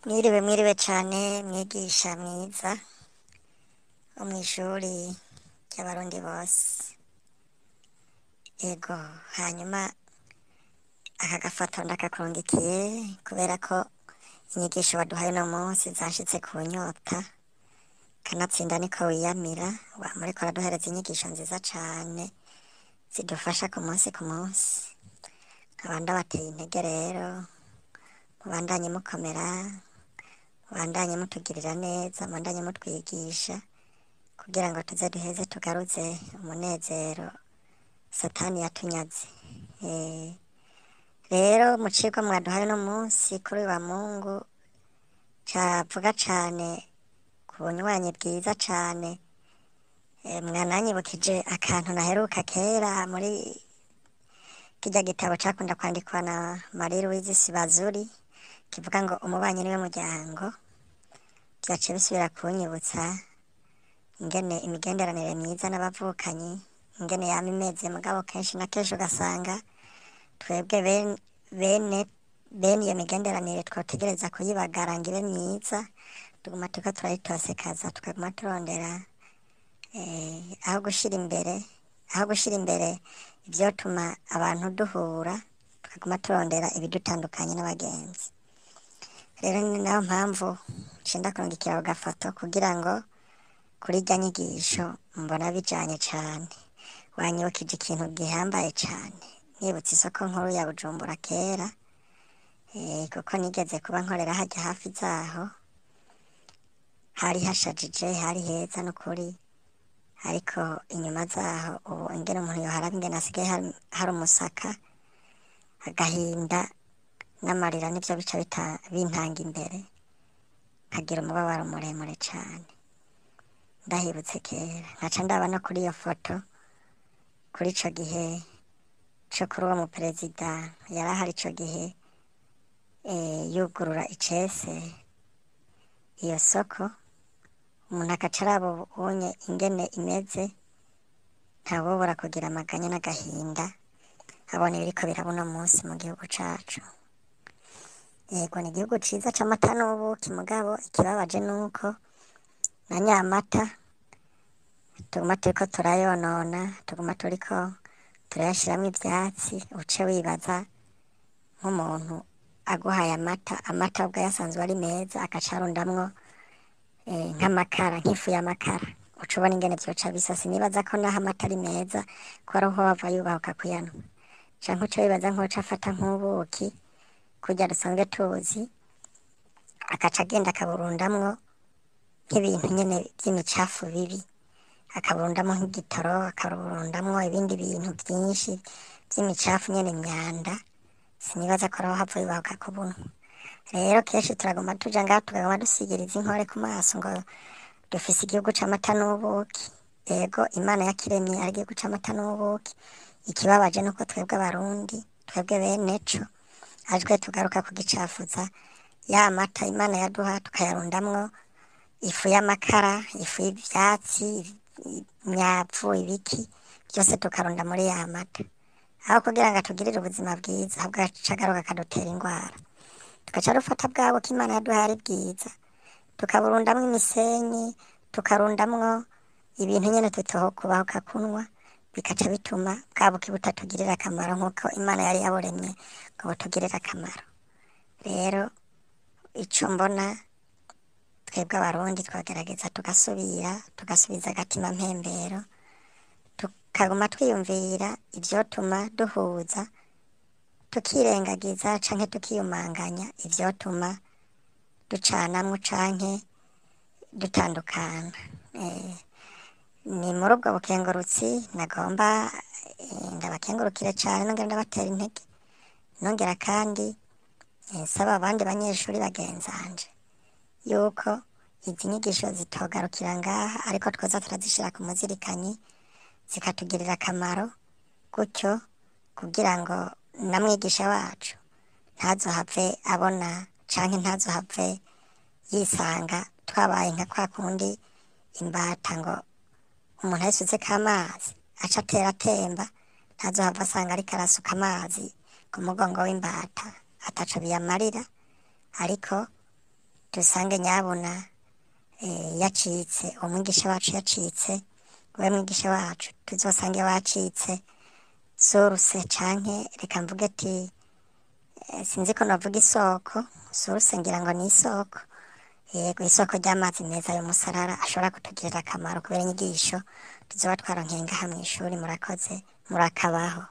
Mwiriwe mwiriwe cane mwigisha mwiza wo mw'ishuri ry'abarundi bose. Ego hanyuma aka gafoto ndakakurungikiye kubera ko inyigisho waduhaye uno munsi zanshitse ku nyota, kanatsinda niko wiyamira, wama uriko uraduhereza inyigisho nziza cane zidufasha ku munsi ku munsi. Nkaba ndabateye intege rero, mubandanye mukomera, mubandanye mutugirira neza, mubandanye mutwigisha kugira ngo tuze duheze tugaruze umunezero satani yatunyaze. Rero mu cigwa mwaduhaye uno munsi kuri uyu wa Mungu cavuga cane ku bunywanyi bwiza cane, mwananyibukije akantu naheruka kera muri kirya gitabo cakunda kwandikwa na Marie Louise Sibazuri kivuga ngo umubanyi niwe muryango, vyaciye bisubira kunyibutsa ingene imigenderanire myiza n'abavukanyi ingene yama imeze, mugabo kenshi na kenshi ugasanga twebwe bene iyo migenderanire twotegereza kuyibagara ngo ibe myiza, tuguma turiko turayitosekaza, tukaguma turondera aho gushira imbere, aho gushira imbere ivyotuma abantu duhura, tukaguma turondera ibidutandukanya n'abagenzi. Rero ni nayo mpamvu nca ndakurungikira ako gafoto kugira ngo kuri irya nyigisho mbona bijanye cane. Wanyibukije ikintu gihambaye cane, nibutse isoko nkuru ya Bujumbura kera, kuko nigeze kuba nkorera harya hafi zaho, hari hashajije, hari heza n'ukuri, ariko inyuma zaho ubu ingene umuntu yoharaba ingene hasigaye hari umusaka, agahinda n'amarira nivyo bica bintanga imbere, nkagira umubabaro muremure cane. Ndahibutse kera, nkaca ndaba no kuri iyo foto, kuri ico gihe co kuri uwo muperezida yari ahari ico gihe, yugurura icese iyo soko, umuntu agaca araba ubunye ingene imeze, ntawobora kugira amaganya n'agahinda abona ibiriko biraba uno munsi mu gihugu cacu. Yego ni igihugu ciza c'amata n'ubuki, mugabo ikibabaje nuko na nyamata tuguma turiko turayonona, tuguma turiko turayashiramwo ivyatsi, uce wibaza nk'umuntu aguhaye amata, amata ubwo yasanzwe ari meza agaca arundamwo nk'amakara, nk'ifu y'amakara, uca ubona ingene vyoca bisa. Sinibaza ko naho amata ari meza ko ari uho wava yubahuka kuyanywa, canke uce wibaza nk'uca afata nk'ubuki kurya dusanzwe tuzi, agaca agenda akaburundamwo nk'ibintu nyene vy'imicafu bibi, akaburundamwo nk'igitoro, akaburundamwo ibindi bintu vyinshi vy'imicafu nyene imyanda, sinibaza ko ariho hava yubahuka kubunywa. Rero kenshi turaguma tuja ngaho tukaguma dusigiriza inkore ku maso ngo dufise igihugu c'amata n'ubuki. Ego Imana yakiremye ari igihugu c'amata n'ubuki, ikibabaje nuko twebwe abarundi, twebwe bene co, aritwe tugaruka kugicafuza, ya mata Imana yaduha tukayarundamwo ifu y'amakara, ifu y'ivyatsi, imyavu, ibiki, vyose tukarunda muri ya mata. Aho kugira ngo atugirire ubuzima bwiza, ahubwo aca agaruka akadutera ingwara. Tugaca dufata bwa buki Imana yaduhaye ari bwiza, tukaburundamwo imisenyi, tukarundamwo ibintu nyene tutokubahuka kunywa, bikaca bituma bwa buki butatugirira akamaro nkuko Imana yari yaburemye ngo butugirire akamaro. Rero ico mbona twebwe abarundi twogerageza tugasubira, tugasubiza agatima mpembero, tukaguma twiyumvira ivyotuma duhuza, tukirengagiza canke tukiyumanganya ivyotuma ducanamwo canke dutandukana. Ni muri ubwo bukengurutsi nagomba ndabakengurukire cane nongera ndabatera intege, nongera kandi nsaba abandi banyeshuri bagenzanje yuko izi nyigisho zitogarukira ngaha, ariko twoza turazishira ku muzirikanyi zikatugirira akamaro, gutyo kugira ngo na mwigisha wacu ntazohave abona canke ntazohave yisanga twabaye nka kwa kundi imbata ngo umuntu ayisutseko amazi aca atera atemba, ntazohava asanga ariko arasuka amazi ku mugongo w'imbata ataco biyamarira, ariko Dusange nyabuna yacitse, umwigisha wacu yacitse, we mwigisha wacu tuzosange wacitse source, canke reka mvuge ati sinzi ko novuga isoko, source ngira ngo ni isoko, yego, isoko ry'amazi meza y'umusarara ashobora kutugirira akamaro kubera inyigisho tuzoba twaronkeye ngaha mw'ishuri. Murakoze, murakabaho.